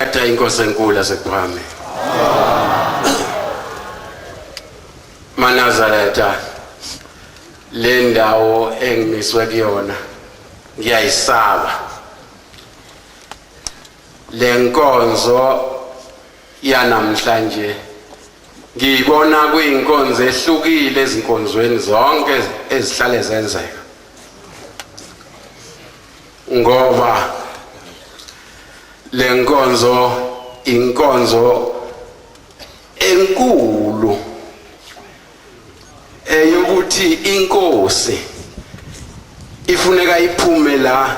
Etha inkosi enkulu yaseKuphakame. MaNazaretha, le ndawo engimiswe kuyona ngiyayisaba. Le nkonzo yanamhlanje ngiyibona kuyinkonzo ehlukile ezinkonzweni zonke ezihlale zenzeka. Ngoba lenkonzo inkonzo enkulu eyokuthi inkosi ifuneka iphume la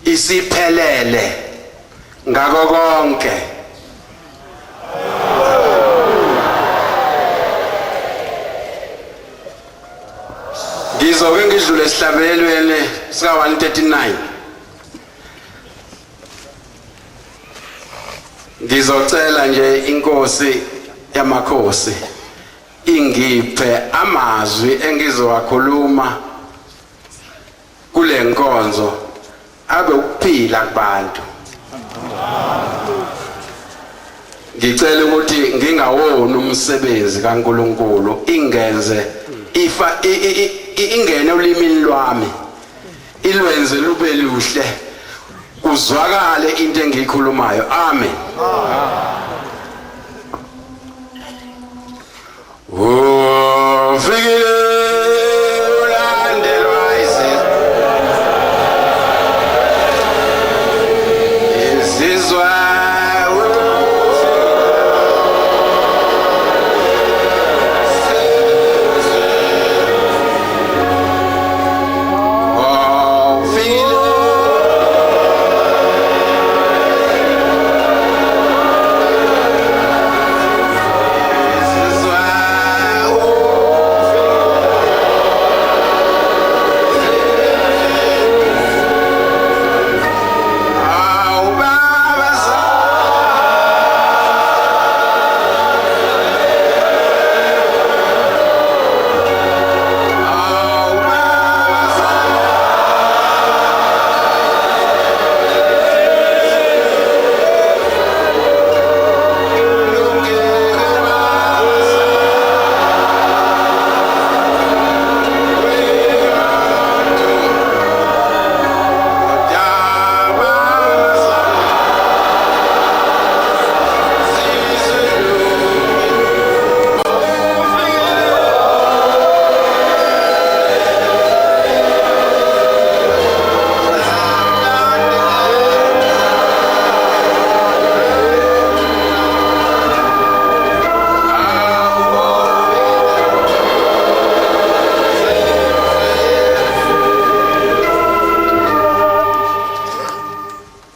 isiphelele ngako konke. Ngizoke ngidlule esihlabelelweni sika 139. Ngizocela nje inkosi yamakhosi ingiphe amazwi engizowakhuluma kule nkonzo abe ukuphila kubantu. Ngicela ukuthi ngingawoni umsebenzi kaNkuluNkulu, ingenze ifa ingene olimini lwami, ilwenze lube luhle, kuzwakale into engiyikhulumayo. Amen. Ufikile ulandelwa izizwe.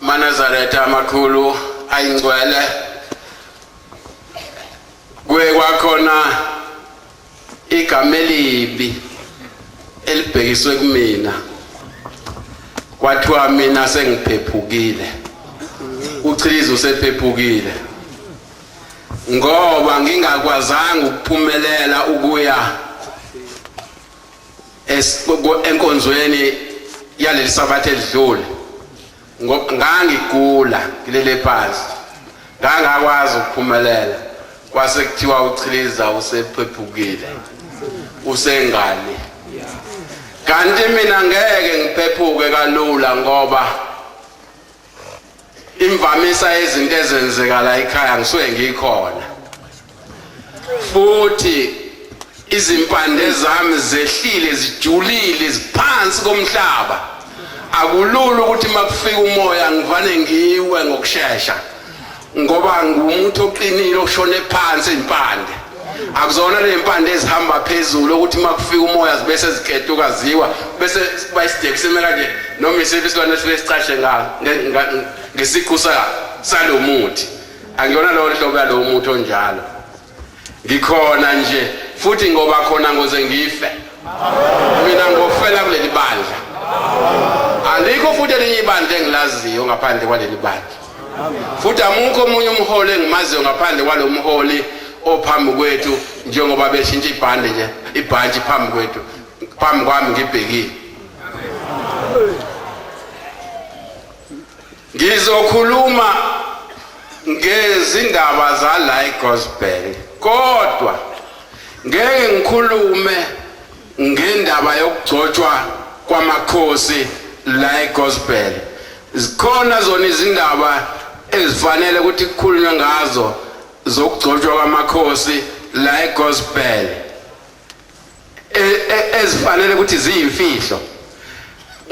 MaNazaretha amakhulu ayingcwele, kuye kwakhona igama elibi elibhekiswe kumina, kwathiwa mina sengiphephukile, uChiliza usephephukile, ngoba ngingakwazanga ukuphumelela ukuya enkonzweni yaleli sabatha elidlule. Ngangigula ngilele phansi, ngangakwazi ukuphumelela, kwase kuthiwa uChiliza usephephukile, usengane. Kanti mina ngeke ngiphephuke kalula, ngoba imvamisa yezinto ezenzeka la ekhaya ngisuke ngikhona, futhi izimpande zami zehlile, zijulile, ziphansi komhlaba. Akulula ukuthi makufika umoya ngivane ngiwe ngokushesha, ngoba ngumuntu oqinile oshone phansi impande. Akuzona le mpande ezihamba phezulu ukuthi makufika umoya zibe seziketuka ziwa, bese kuba isideki sime kanje, noma isiphi isilwane esifike sicashe ngesiqu salo muthi. Angiyona lowo nhlobo yalowo muthi onjalo. Ngikhona nje futhi ngoba khona ngoze ngife. Mina ngofela kuleli bandla. Alikho futhi elinye ibandla engilaziyo ngaphandle kwaleli bandla. Futhi amukho omunye umholi engimaziyo ngaphandle kwalo mholi ophambi kwethu, njengoba beshintsha ibhande nje, ibhantshi phambi kwethu, phambi kwami ngibhekile. Ngizokhuluma Ngezindaba zala igospel, kodwa ngeke ngikhulume ngendaba yokugcotshwa kwamakhosi la egospel. Zikhona zona izindaba ezifanele ukuthi kukhulunywe ngazo zokugcotshwa kwamakhosi la egospel ezifanele ukuthi ziyimfihlo,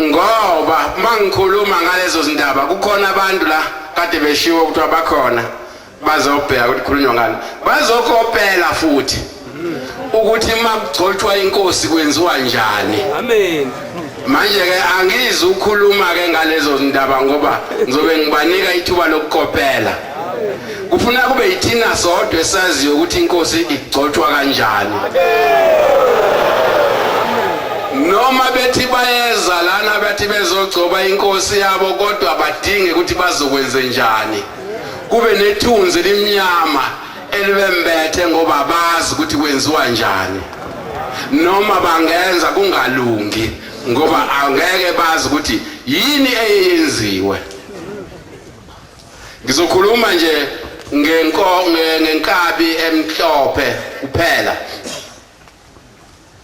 ngoba mangikhuluma ngalezo zindaba kukhona abantu la kade beshiwo ukuthi abakhona bazobheka ukuthi khulunywa ngani, bazokopela futhi ukuthi makugcotshwa inkosi kwenziwa njani. Amen. Manje ke angizi ukukhuluma ke ngalezo zindaba ngoba ngizobe ngibanika ithuba lokukopela. Kufuna kube yithina sodwa esaziyo ukuthi inkosi igcotshwa kanjani. Noma bethi bayeza lana bathi bezogcoba inkosi yabo, kodwa badinge ukuthi bazokwenze njani. Kube nethunzi elimnyama elibembethe ngoba bazi ukuthi kwenziwa njani, noma bangenza kungalungi ngoba angeke bazi ukuthi yini eyenziwe. Ngizokhuluma nje ngenkabi emhlophe kuphela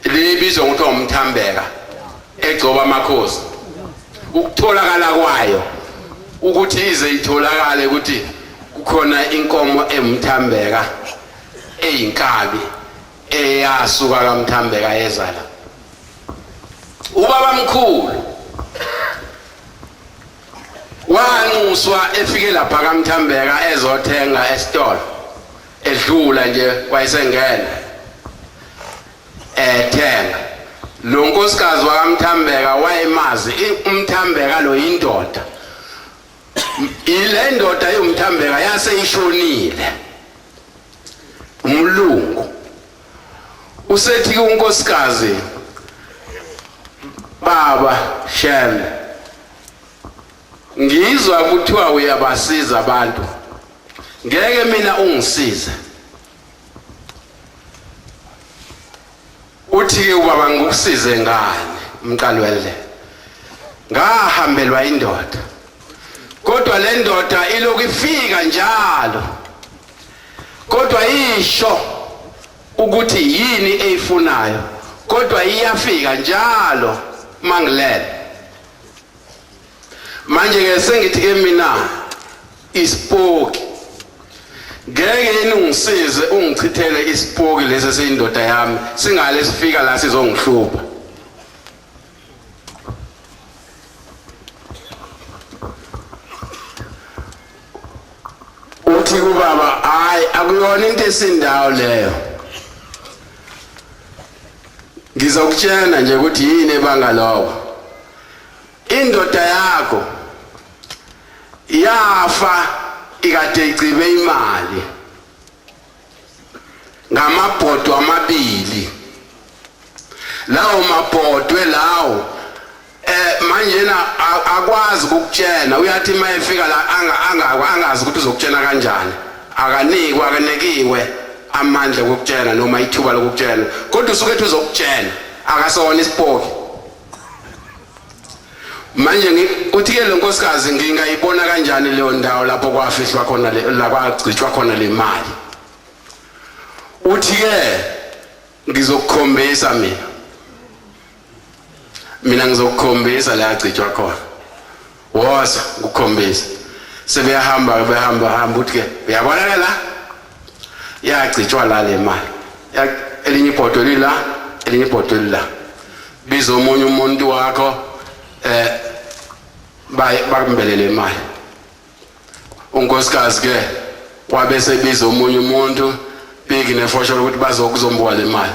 libizwa ngokuthi umthambeka egcoba amakhosi, ukutholakala kwayo ukuthi ize itholakale ukuthi kukhona inkomo emthambeka eyinkabi eyasuka kaMthambeka yezala ubaba mkhulu wanxuswa efike lapha kaMthambeka ezothenga esitolo, edlula nje wayesengena ethenga. Lo nkosikazi wakaMthambeka wayemazi uMthambeka lo yindoda, ile ndoda yomthambeka yase ishonile umlungu. Usethi unkosikazi, baba Shembe, ngizwa kuthiwa uyabasiza abantu, ngeke mina ungisize? Uthi ke ubaba, ngikusize ngani umqali wendlela? Ngahambelwa indoda, kodwa le ndoda iloku ifika njalo, kodwa isho ukuthi yini eyifunayo, kodwa iyafika njalo mangilele. Manje ke sengithi ke mina isipoki, ngeke yini ungisize ungichithele isipoki lesi seyindoda yami, singale sifika la sizongihlupha? Uthi kubaba, hayi, akuyona into esindawo leyo, ngizokutshela nje ukuthi yini ebanga lokho. Indoda yakho yafa ikade igcibe imali ngamabhodo amabili, lawo mabhodwe lawo manje na akwazi ukukutshena. Uyathi mayefika la anga angazi ukuthi uzokutshena kanjani, akanikwa akanekiwe amandla okukutshena noma ithuba lokukutshena, kodwa usuke ethi uzokutshena, akasona isipoki. Manje uthi ke lo nkosikazi, ngingayibona kanjani leyo ndawo lapho kwafihlwa khona la kwagcitshwa khona le mali? Uthi ke ngizokukhombisa mina ngizokukhombisa la agcitshwa khona, woza ngikukhombisa. Sebeyahamba behamba hamba, uthi ke uyabona ke la yagcitshwa la le mali, elinye ibhodo lila, elinye ibhodo lila, biza omunye umuntu wakho bakumbelele imali. Unkosikazi ke wabe sebiza omunye umuntu piki nefosholo ukuthi bazokuzombuka le mali.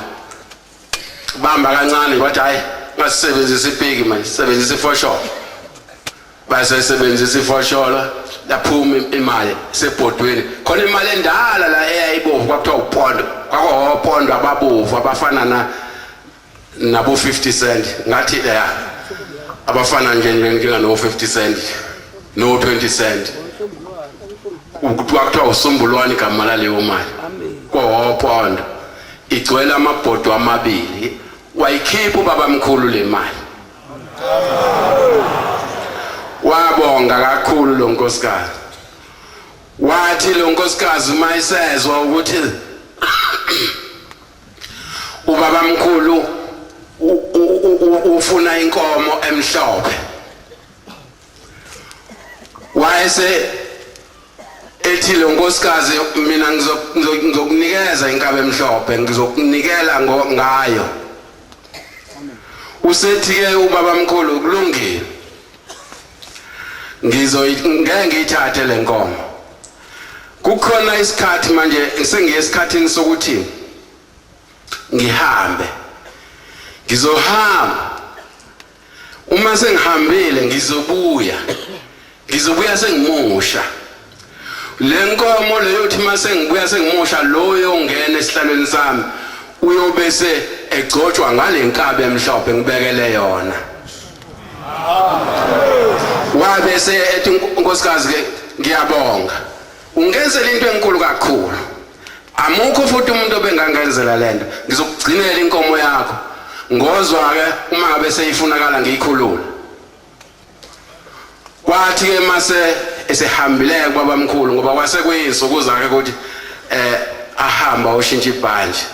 Bamba kancane kwathi hayi, ngasebenzisa ipiki manje, sebenzisa ifosholo. Basesebenzisa ifosholo, yaphuma imali sebhodweni. Khona imali endala la eyayibovu, kwakuthiwa uphondo, kwakho ababovu abafana na nabo 50 cent, ngathi ya abafana nje njenga no 50 cent no 20 cent, kwakuthiwa usumbulwani igama laleyo mali. Kohophondo igcwele amabhodo amabili, wayikhipha ubaba mkhulu le mali. Wabonga kakhulu lo nkosikazi. Wathi lo nkosikazi uma isezwa ukuthi ubabamkhulu ufuna inkomo emhlophe, wayese ethi lo nkosikazi, mina ngizokunikeza inkabi emhlophe, ngizokunikela ngayo. Usethi ke ubabamkhulu, kulungile, ngeke ngiyithathe le nkomo. Kukhona isikhathi manje, sengiye esikhathini sokuthi ngihambe. Ngizohamba, uma sengihambile ngizobuya, ngizobuya sengimusha. Le nkomo leyo uthi uma sengibuya sengimusha, loyo ongena esihlalweni sami uyobe se egcotshwa ngale nkabi emhlophe ngibekele yona. Wabe se ethi unkosikazi ke, ngiyabonga, ungenzela into enkulu kakhulu, amukho futhi umuntu obengangenzela lento. Ngizokugcinela inkomo yakho, ngozwa ke uma ngabe seyifunakala ngiyikhulule. Kwathi ke mase esehambile kubabamkhulu, ngoba kwase kuyinsuku zakhe ukuthi ahamba ushintsha ibhantshi,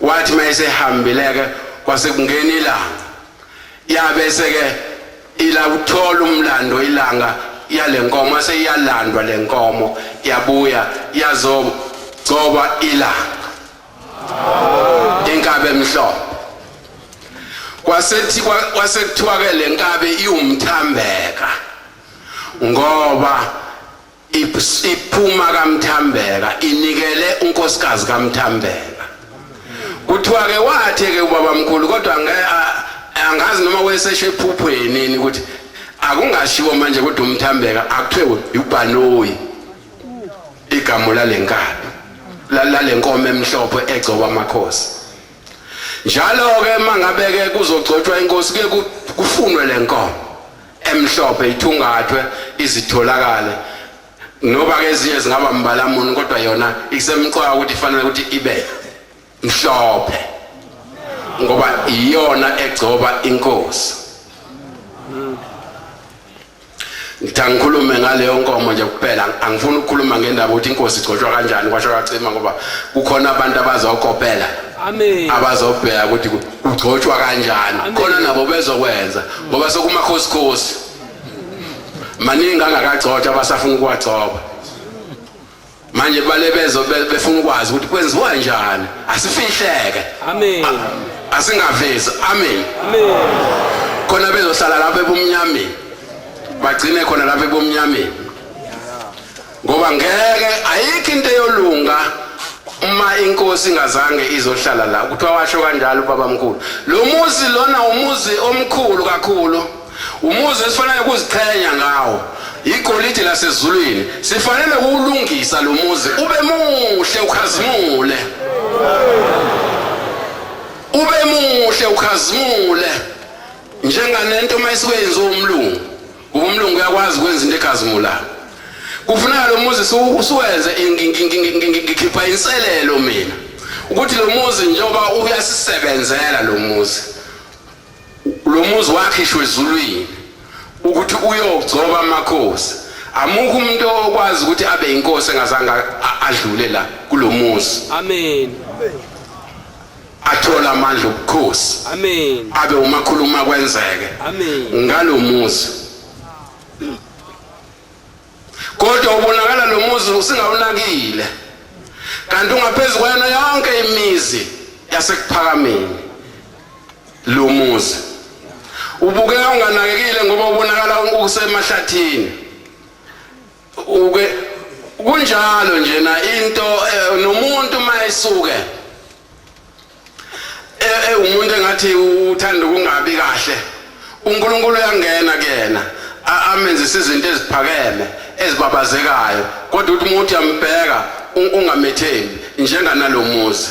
wathi mayesehambile ke kwase kungena ilanga, yabe seke ila uthola umlando ilanga yalenkomo, seyiyalandwa lenkomo, yabuya yazogcoba ilanga inkabi emhlophe. Kwasethi kwasekuthiwa ke lenkabi iwumthambeka ngoba iphuma kaMthambeka, inikele unkosikazi kaMthambeka. Kuthiwa ke wathi ke ubabamkhulu, kodwa angazi noma wesesho ephuphweni yini, ukuthi akungashiwo manje kodwa umthambeka, akuthiwe ubhanoyi igama lalenkabi, lalenkomo emhlophe egcoba amakhosi. Njalo ke mangabe ke kuzogcotshwa inkosi, kuye kufunwe lenkomo emhlophe, ithungathwe izitholakale, noba ke ezinye zingaba mbalamuni, kodwa yona isemqoka ukuthi ifanele ukuthi ibe mhlophe ngoba iyona egcoba inkosi. Ngithi angikhulume ngaleyo nkomo nje kuphela, angifuni ukukhuluma ngendaba ukuthi inkosi igcotshwa kanjani kwasho kacima, ngoba kukhona abantu abazokopela, amen, abazobheka ukuthi kugcotshwa kanjani, khona nabo bezokwenza, ngoba sekumakhosikhosi maningi angakagcotshwa abasafuna ukuwagcoba manje, bale bezo befuna ukwazi ukuthi kwenziwa kanjani. Asifihleke, amen, asingavezi, amen, amen. Khona bezohlala lapha ebumnyameni, bagcine khona lapha ebumnyameni, ngoba ngeke, ayikho into eyolunga uma inkosi ingazange izohlala la. Kuthiwa washo kanjalo ubabamkhulu, lo muzi lona umuzi omkhulu kakhulu, umuzi esifanele ukuziqhenya ngawo, igolide lasezulwini. Sifanele ukuwulungisa lo muzi ube muhle, ukhazimule, ube muhle, ukhazimule, njenganento uma isikwenziwa umlungu, ngoba umlungu uyakwazi ukwenza into ekhazimulayo. Kufuneka lo muzi usuwenze. Ngikhipha inselelo mina ukuthi lo muzi, njengoba uyasisebenzela lo muzi, lo muzi wakhishwa ezulwini ukuthi uyogcoba amakhosi, amukho umuntu okwazi ukuthi abe inkosi engazange adlule la kulomuzi, amen, athola amandla obukhosi, amen, abe umakhuluma kwenzeke, amen, ngalomuzi. Kodwa ubonakala lo muzi usingawunakile, kanti ungaphezulu kwayona yonke imizi yasekuphakameni. Lo muzi ubukeka unganakekile ngoba ubonakala usemahlathini, uke kunjalo nje na into nomuntu mayesuke umuntu engathi uthanda ukungabi kahle, uNkulunkulu uyangena kuyena amenzise izinto eziphakeme ezibabazekayo, kodwa uthi umuntu uyambheka ungamethembi, njenganalomuzi,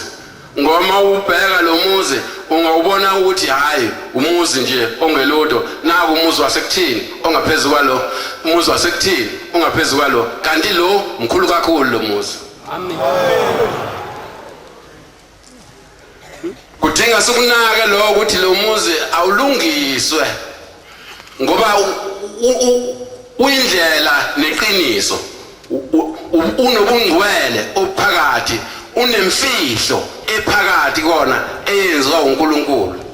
ngoba ubheka lo muzi ungawubona ukuthi hayi, umuzi nje ongelutho, naku umuzi wasekuthini ongaphezulu kwalo, umuzi wasekuthini ongaphezulu kwalo, kanti lo mkhulu kakhulu lo muzi. Amen. Kudinga sikunake lo ukuthi lo muzi awulungiswe, ngoba uyindlela neqiniso. Unobungcwele ophakathi, unemfihlo ephakathi kona eyenziwa uNkulunkulu.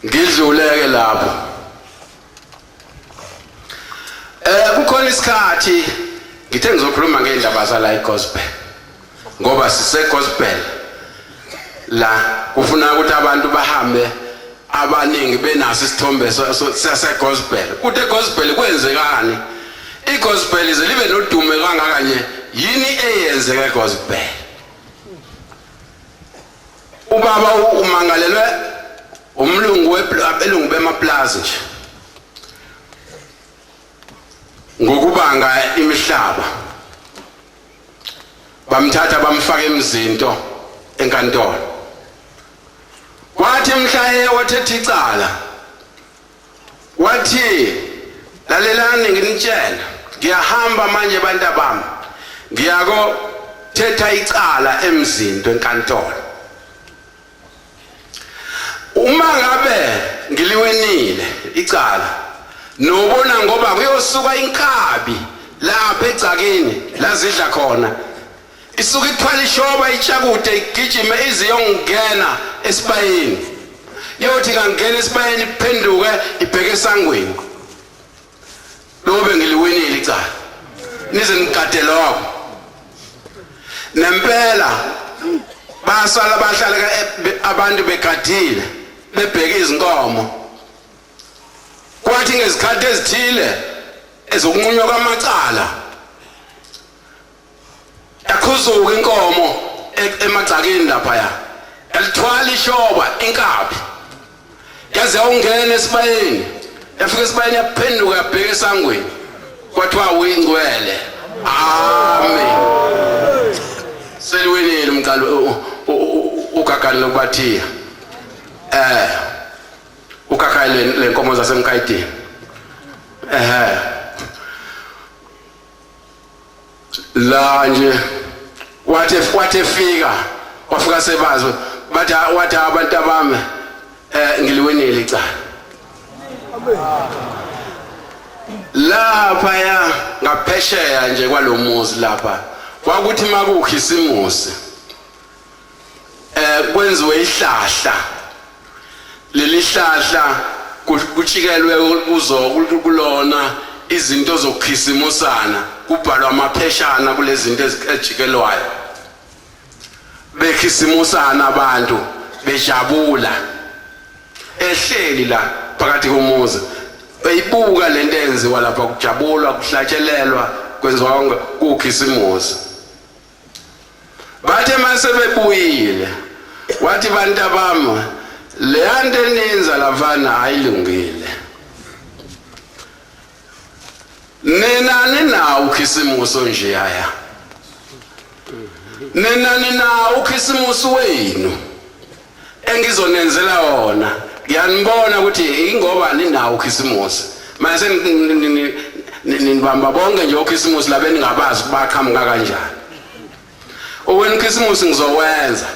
Ngidluleke lapho. Kukhona isikhathi ngithe ngizokhuluma ngeindaba zala igospel, ngoba sise gospel la kufuna ukuthi abantu bahambe abaningi benaso isithombe sase gospel. Kuthi gospel kwenzekani? Igospel ize libe nodumo kangaka nje, yini eyenzeka egospel? Ubaba umangalelwe umlungu webelungu bemaplaza nje ngokubanga imihlaba, bamthatha bamfaka emzinto enkantolo. Kwathi mhla wathetha icala wathi, lalelani nginitshela, ngiyahamba manje bantu bami, ngiyako thetha icala emzinto enkantolo. Uma ngabe ngiliwinile icala, nobona ngoba kuyosuka inkabi lapha egcakeni lazidla khona, isuka ithwala ishoba itshakude igijime iziyongena esibayeni, yothi kangena esibayeni iphenduke ibheke esangweni. Lobe ngiliwinile icala, nize nigade lokho. Nempela basala bahlala abantu begadile bebheka izinkomo. Kwathi ngezikhathi ezithile ezokunqunywa kwamacala yakhuzuka inkomo emagcakeni laphaya, yalithwala ishoba inkabi, yaze yawungena esibayeni, yafika esibayeni yaphenduka yabheka esangweni, kwathiwa uyingcwele. Amen. Seliwinile umqalo ugagani lokubathiya ukhakhayi lenkomo zasemkhayidini. La nje wathi efika wafika sebazi, bathi wathi abantu abami ngiliwinile icala. Lapha ya ngaphesheya nje kwalomuzi lapha kwakuthi makukhisimusi kwenziwe ihlahla, leli hlahla kutshikelwe kuzo kulona izinto zokukhisimusana, kubhalwa amapheshana kulezi zinto ezijikelwayo, bekhisimusana abantu bejabula. Ehleli la phakathi komuzi eyibuka lento eyenziwa lapha, kujabulwa, kuhlatshelelwa, kwenziwa konke kukhisimusi. Bathe mase bebuyile wathi, bantu abami, leya nto eniyenza lafana ayilungile, nina ninawo ukhisimusi nje yaya, nina ninawo ukhisimusi wenu engizonenzela wona. Ngiyanibona ukuthi ingoba ninawo ukhisimusi manje ninibamba bonke nje ukhisimusi labe ningabazi baqhamuka kanjani. Owenu ukhisimusi ngizowenza,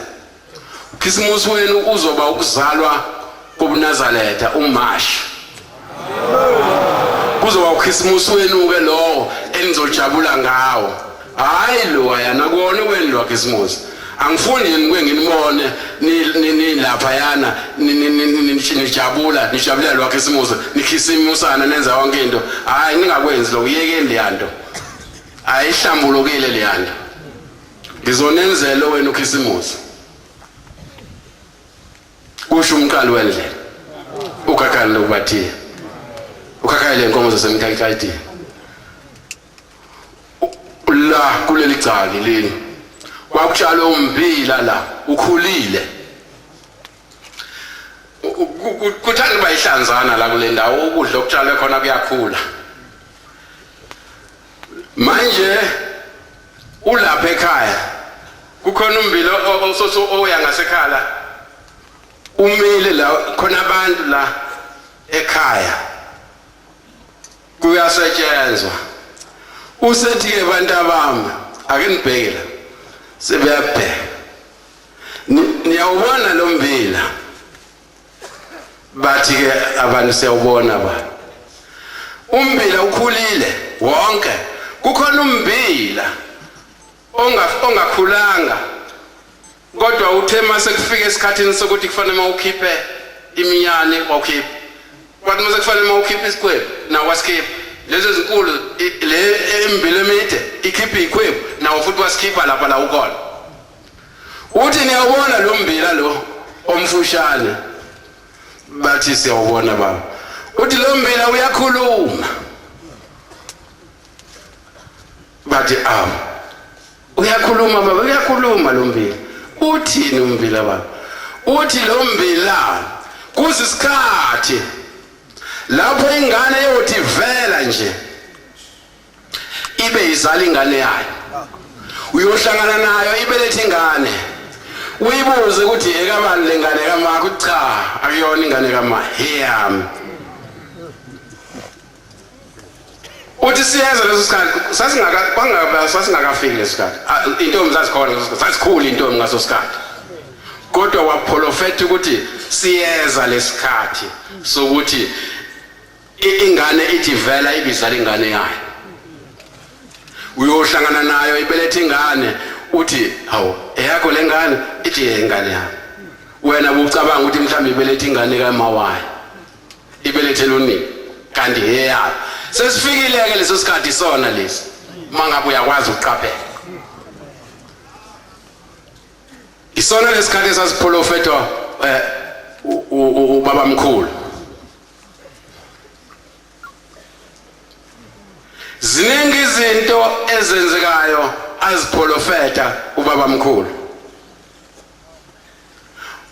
ukhisimusi wenu uzoba ukuzalwa kobuNazaretha uMashi, kuzoba ukhisimusi wenu ke lowo enizojabula ngawo. Hayi lo yana kuwona wenu lo khisimusi, angifuni nje nginibone ni laphayana nijabula nijabulela lo khisimusi, nikhisimusana nenza yonke into. Hayi, ningakwenzi lokho, yekeni leyanto, ayihlambulukile leyanto. Ngizonenzela wena ukhisimusi, kusho umqali wendlela ukhakhani lokubathiya ukhakhayi lenkomo zasemkhayikayidini la kuleli gcaki leli kwakutshalwe ummbila la ukhulile, kuthanda uba ihlanzana la kule ndawo, ukudla okutshalwe khona kuyakhula. Manje ulapha ekhaya kukhona umbila oya ngasekhala umile la, khona abantu la ekhaya kuyasetshenzwa. Usethi ke, bantu abami, ake nibheke la. Sebeyabheka, niyawubona lo mbila? Bathi ke abantu, siyawubona ba. Umbila ukhulile wonke, kukhona umbila ongakhulanga, kodwa uthe mase kufika esikhathini sokuthi kufanele mawukhiphe iminyane wawukhipha, kwathi mase kufanele mawukhiphe isikhwebu nawo wasikhipha. Lezi ezinkulu le embili emide ikhipha ikhwebu nawo futhi wasikhipha lapha la ukhona. Uthi niyawubona lo mbila lo omfushane? Bathi siyawubona baba. Uthi lo mbila uyakhuluma. Bathi awu, uyakhuluma baba, uyakhuluma lo mbila. Uthini umbila baba? Uthi lo mbila kusisikhathi lapho ingane yothi vela nje ibe izala ingane yayo, uyohlangana nayo ibelethe ingane, uyibuze ukuthi ekabani le ngane kamakho? Cha, akuyona ingane kama, yami. Uthi siyeza leso sikhathi, sasingaka kwangaba sasingakafiki leso sikhathi. Intombi zazikhona leso sikhathi, sazikhula intombi ngaso sikhathi, kodwa waprofetha ukuthi siyeza lesikhathi sokuthi ingane ithi vela ibizala ingane yayo, uyohlangana nayo ibelethe ingane, uthi hawu, eyakho le ngane? Ithi ingane yami. Wena bucabanga ukuthi mhlawumbe ibelethe ingane kamawayo, ibelethele unini, kanti eyayo. Sesifikile-ke leso sikhathi sona lesi, uma ngabe uyakwazi ukuqaphela. Isona lesikhathi esasiprofethwa ubaba mkhulu. Ziningi izinto ezenzekayo aziprofetha ubaba mkhulu.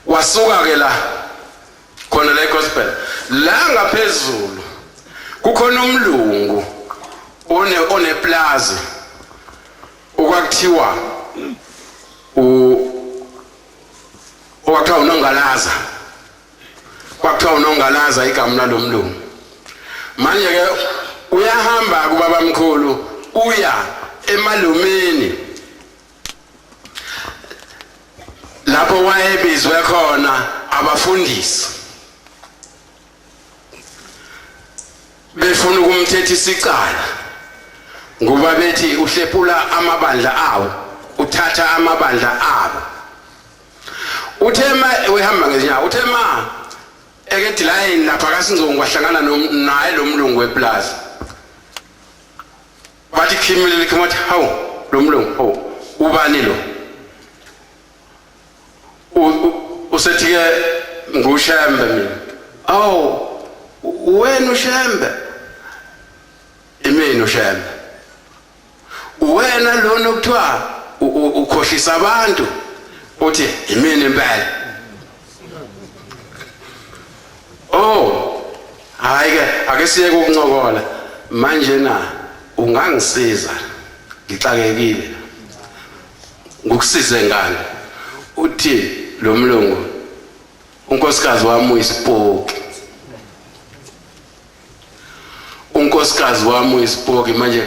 Wasuka ke la khona la gospel la ngaphezulu kukhona umlungu oneplazi okwakuthiwa okwakuthiwa uNongalaza, kwakuthiwa uNongalaza igama lalomlungu. Manje ke uyahamba kubaba mkhulu, uya emalumeni lapho wayebizwe khona abafundisi befuna ukumthethisa icala, ngoba bethi uhlephula amabandla awo, uthatha amabandla abo. Uthe ma uhamba ngezinyawo, uthe ma ekedilayini lapha kaSingcongo wahlangana naye lo mlungu weplaza. Bathi khimile likhimathi, hawu lo mlungu, hawu ubani lo? Usethi ke nguShembe mina. Awu, wena uShembe? Imini uShembe. Wena lona okuthiwa ukhohlisa abantu? Uthi imini impela. Oh, hayi ke, ake siye ukuncokola manje. Na ungangisiza, ngixakekile. Ngikusize ngani? Uthi lo mlungu, unkosikazi wami uyisipoki, unkosikazi wami uyisipoki, manje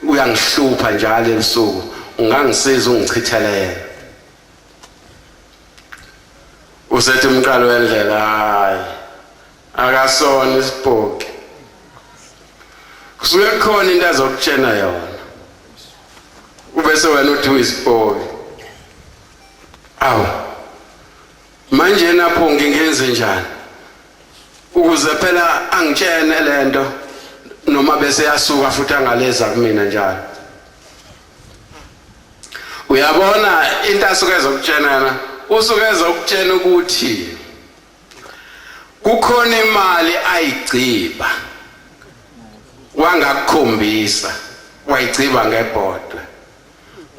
uyangihlupha njalo ebusuku, ungangisiza ungichithele yena? Usethi umqalo wendlela, hayi, akasona isipoki, kusuke kukhona into azokutshena yona, ubese wena uthi uyisipoki. Awu, manje napho ngingenze njani ukuze phela angitshene lento, noma bese yasuka futhi angaleza kumina njalo? Uyabona into asuke ezokutshena yona, usuke ezokutshena ukuthi kukhona imali ayigciba wangakukhombisa, wayigciba ngebhodwe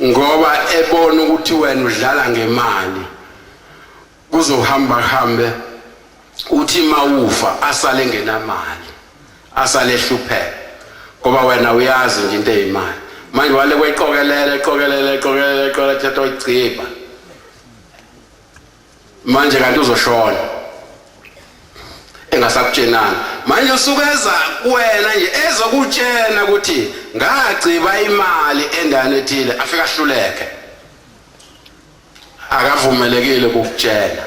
ngoba ebona ukuthi wena udlala ngemali, kuzohamba hambe uthi mawufa asale ngenamali, asale ehlupheka, ngoba wena uyazi nje into eyimali. Manje wale kweqokelela, eqokelela, eqokelela, eqokelela, thatha wayigciba, manje kanti uzoshona engasakutshenanga. Manje usukeza kuwena nje ezokutshena ukuthi ngagciba imali endaweni ethile, afika ahluleke, akavumelekile ukukutshela.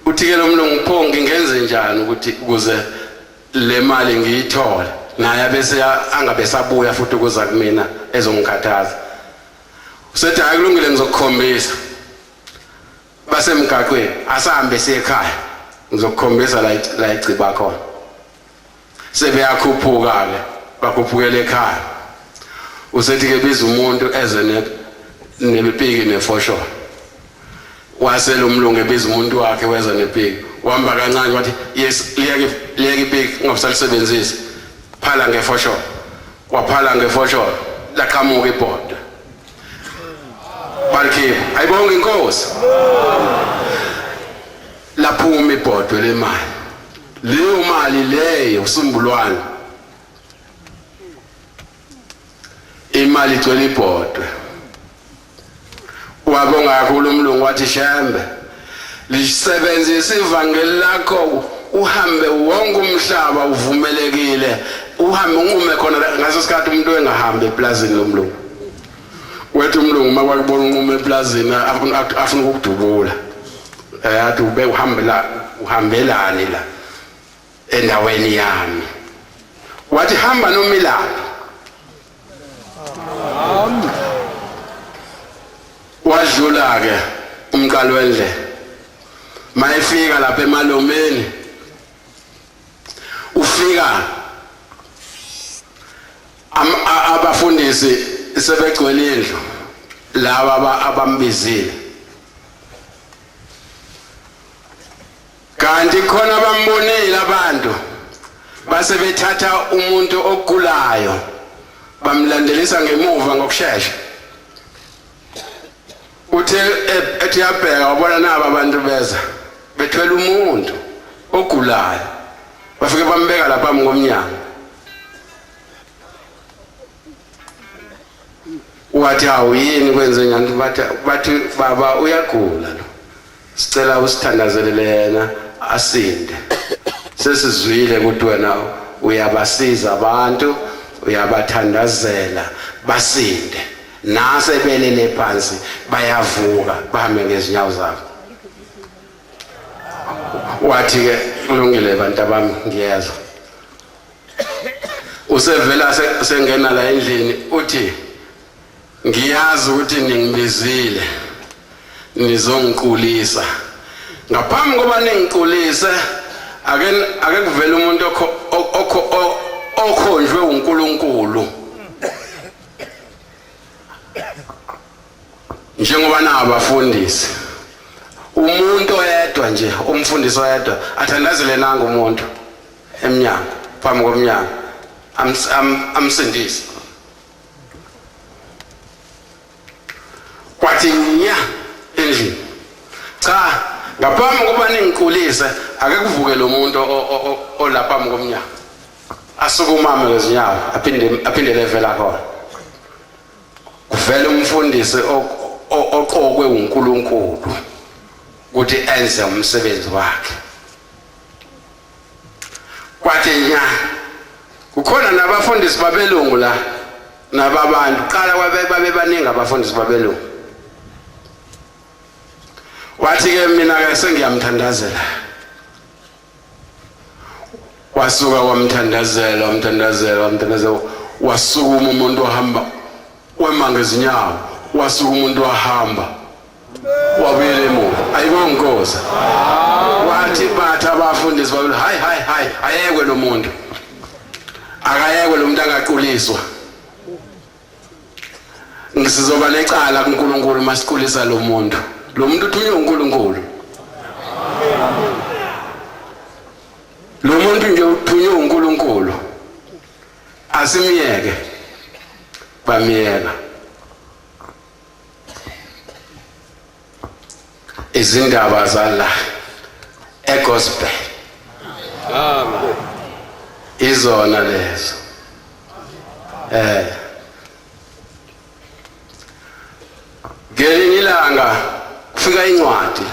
Uthi ke lo mlungu, pho ngingenze njani ukuthi ukuze Le mali ngiyithole naye bese angabe sabuya futhi ukuza kumina ezongikhathaza. Usethi hayi kulungile ngizokukhombisa. Basemgaqweni asahambe siye ekhaya ngizokukhombisa la la igciba khona. Sebeyakhuphuka ke bakhuphukela ekhaya. Usethi ke biza umuntu eze ne nepiki nefosholo. Wasela umlungu ebiza umuntu wakhe weza nepiki. Wahamba kancane wathi yes liyeke liyeke ipiki ungabusalisebenzisi. Phala ngefosholo. Waphala ngefosholo laqhamuka ibhodo. Balikhipha. Ayibonge inkosi. Laphuma ibhodwe lemali. Leyo mali leyo usumbulwane. Imali igcwele ibhodwe. Wabonga kakhulu umlungu wathi Shembe lisebenzisa ivangeli lakho uhambe wonke umhlaba uvumelekile uhambe unqume khona ngaso sikhathi umuntu engahambi eplazini lomlungu wethi umlungu uma kwakubona unqume eplazini afuna ukukudubula athi ube uhambela uhambelani la endaweni yami wathi hamba nomilaphi wadlula ke umqalo wendlela mayefika lapha emalomeni ufika abafundisi sebegcwele indlu laba abambizile kanti khona bambonile abantu base bethatha umuntu ogulayo bamlandelisa ngemuva ngokushesha uthe ethi yabheka wabona naba abantu beza bethwele umuntu ogulayo bafike bambeka lapha ngomnyango wathi hawu yini kwenze njani bathi bathi baba uyagula lo sicela usithandazelele yena asinde sesizwile ukuthi wena uyabasiza abantu uyabathandazela basinde nase belele phansi bayavuka bahambe ngezinyawo zabo wathi ke kulungile bantu abami ngiyezwa usevela sengena la endlini uthi ngiyazi ukuthi ningibizile nizongiqulisa ngaphambi koba ningiqulise ake ake kuvele umuntu okho okhonjwe uNkulunkulu njengoba nabafundisi umuntu oyedwa nje umfundisi oyedwa athandazele nanga umuntu emnyango phambi komnyango amsindise kwathi nya endlini cha ngaphambi kokuba ningiqulise ake kuvuke lo muntu olapha phambi komnyango asukumame ngezinyawo aphinde aphindele evela khona kuvele umfundisi oqokwe uNkulunkulu ukuthi enze umsebenzi wakhe kwathi nya kukhona nabafundisi babelungu la nababantu qala kwabe babe baningi abafundisi babelungu wathi ke mina ke sengiyamthandazela wasuka wamthandazela wamthandazela wamthandazela wasukuma umuntu wahamba wema ngezinyawo wasuka umuntu wahamba wabuyela emuva ayibongoza wathi bathi abafundisi babe hayi hayi hayi ayekwe lo muntu akayekwe lo muntu angaquliswa ngisizoba necala kuNkulunkulu masiqulisa lo muntu lo muntu uthunywe uNkulunkulu lo muntu nje uthunywe uNkulunkulu asimyeke bamyeka izindaba zala egospel amen izona lezo eh ngelinye ilanga kufika incwadi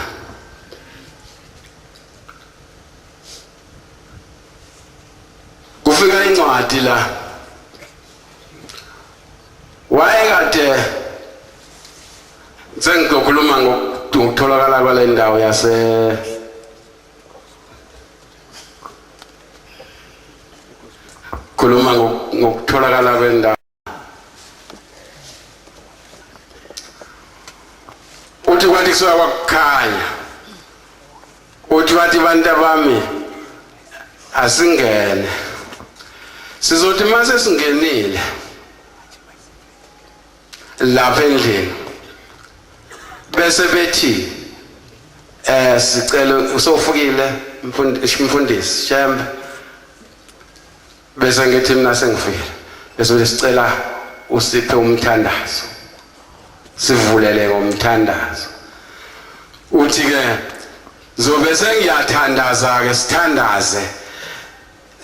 kufika incwadi la wayekade sengizokhuluma ngokutholakala kwale ndawo yase Khuluma ngokutholakala kwendawo. Uthi kwathi kusuka kwakukhanya. Uthi bathi bantu bami asingene. Sizothi mase singenile lapha endlini bese bethi sicela usofukile mfundisi Shembe, bese ngithi mina sengifikile, bese sicela usiphe umthandazo, sivulele ngomthandazo. Uthi ke zobe sengiyathandaza ke, sithandaze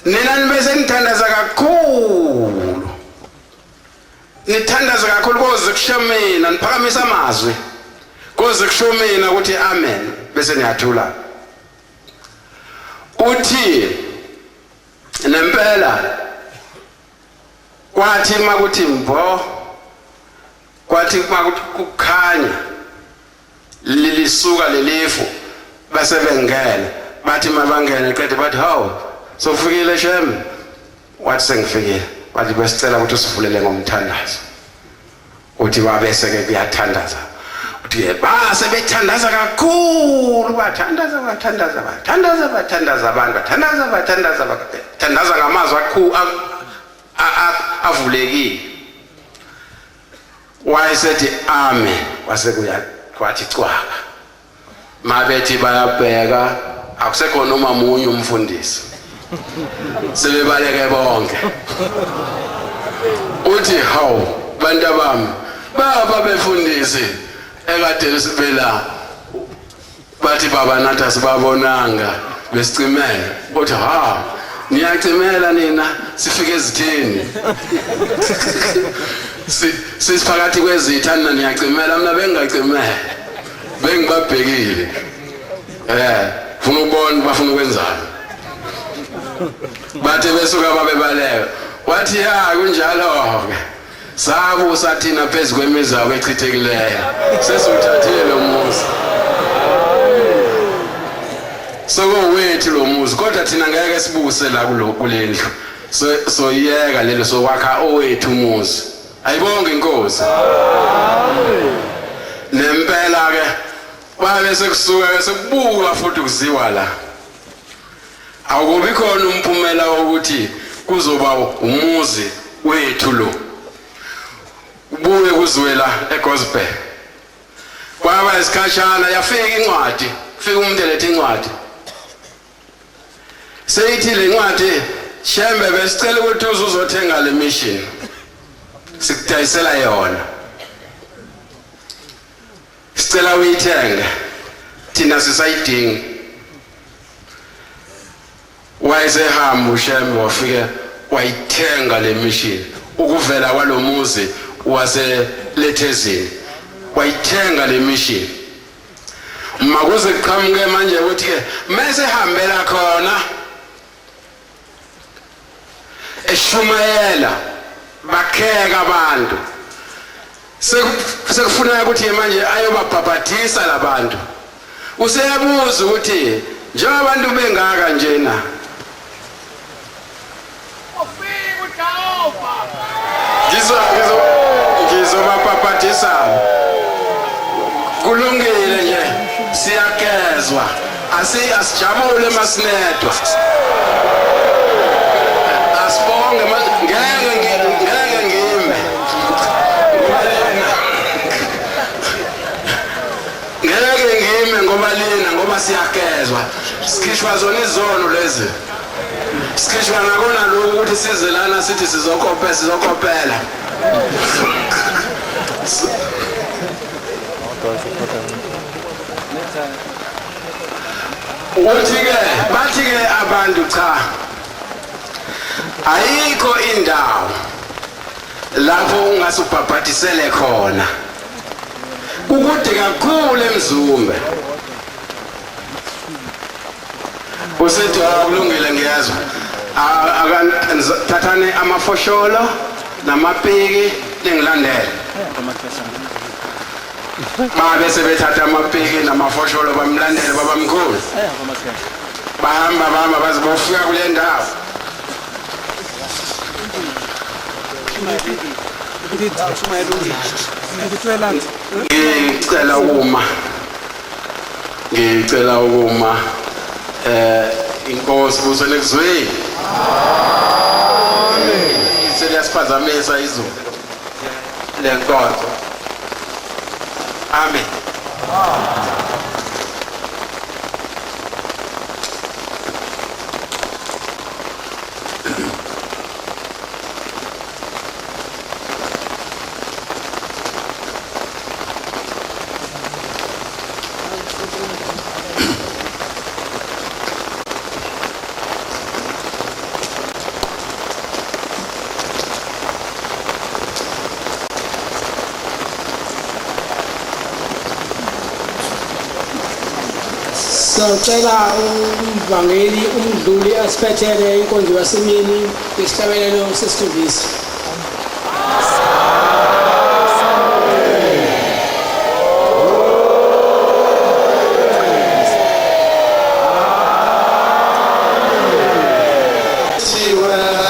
nina, nibe senithandaza kakhulu, nithandaza kakhulu koze kusho mina, niphakamisa amazwi koze kusho mina ukuthi amen, bese niyathula. Uthi nempela kwathi makuthi mbo, kwathi makuthi kukhanya lilisuka lelifu, base bengena. Bathi mabangene qede bathi hawu, sofikile Shem. Wathi sengifikile. Bathi besicela ukuthi usivulele ngomthandazo. Uthi wabese ke kuyathandaza. Uthi ke base bethandaza kakhulu, bathandaza bathandaza bathandaza bathandaza abantu bathandaza bathandaza bathandaza ngamazwi avulekile. Wayesethi amen, kwase kuya kwathi cwaka. Mabethi bayabheka akusekho noma munye umfundisi, sebebaleke bonke. Uthi hawu bantu abami, baba befundisi ekade sibela, bathi baba nathi asibabonanga besicimela. Uthi ha, niyacimela nina, sifike ezitheni, sisiphakathi kwezitha, nina niyacimela, mina bengingacimela, bengibabhekile, funa ukubona bafuna ukwenzani. Bathe besuka babebaleka. Wathi ya kunjalo-ke, sabusa thina phezu kwemizabo echithekileyo, sesiwuthathile lo muzi, sokowethu lo muzi, kodwa thina ngeke sibuse la kule ndlu, soyiyeka lelo, sokwakha owethu umuzi. Ayibonge inkosi. Nempela ke babe sekusuka ke sekubuka futhi kuziwa la, awukubi khona umphumela wokuthi kuzoba umuzi wethu lo, ubuye kuzwela egospel. Kwaba isikhashana, yafika incwadi, fika umuntu elethe incwadi, seyithi le ncwadi, Shembe besicela ukuthi uze uzothenga le mission, sikudayisela yona, sicela uyithenge, thina sisayidinga. Wayesehamba uShembe, wafike wayithenga le mission, ukuvela kwalomuzi waselethezini, wayithenga le mission. Makuze kuqhamuke manje ukuthi ke mase hambela khona eshumayela, bakheka abantu, sekufuneka ukuthi manje ayobabhabhadisa labantu. Useyabuza ukuthi njengoba abantu bengaka njena, ngizobabhabhadisa, kulungile nje, siyagezwa, asijabule masinedwa, asibonge, ngeke ngime ngeke ngime ngoba lena, ngoba siyagezwa, sikhishwa zona izono lezi, sikhishwa nakona lokhu ukuthi size lana sithi sizokopela, sizokopela. Uthi-ke bathi-ke abantu cha, ayikho indawo lapho ungasubhabhadisele khona, kukude kakhulu eMzumbe. Usethi kulungile, ngiyezwa, thathani amafosholo namapiki ningilandele. Babe sebethatha amapiki namafosholo, bamlandele babamkhulu, bahamba bahamba baze bofika kule ndawo. Ngicela ukuma. Ngicela ukuma. Inkosi busele kuzweni. Amen. Seliyasiphazamisa izulu lenkonzo. Amen. Sicela umvangeli umdluli asiphethele inkonzo yasemini ngesihlabelelo sesikhombisa. Siwe.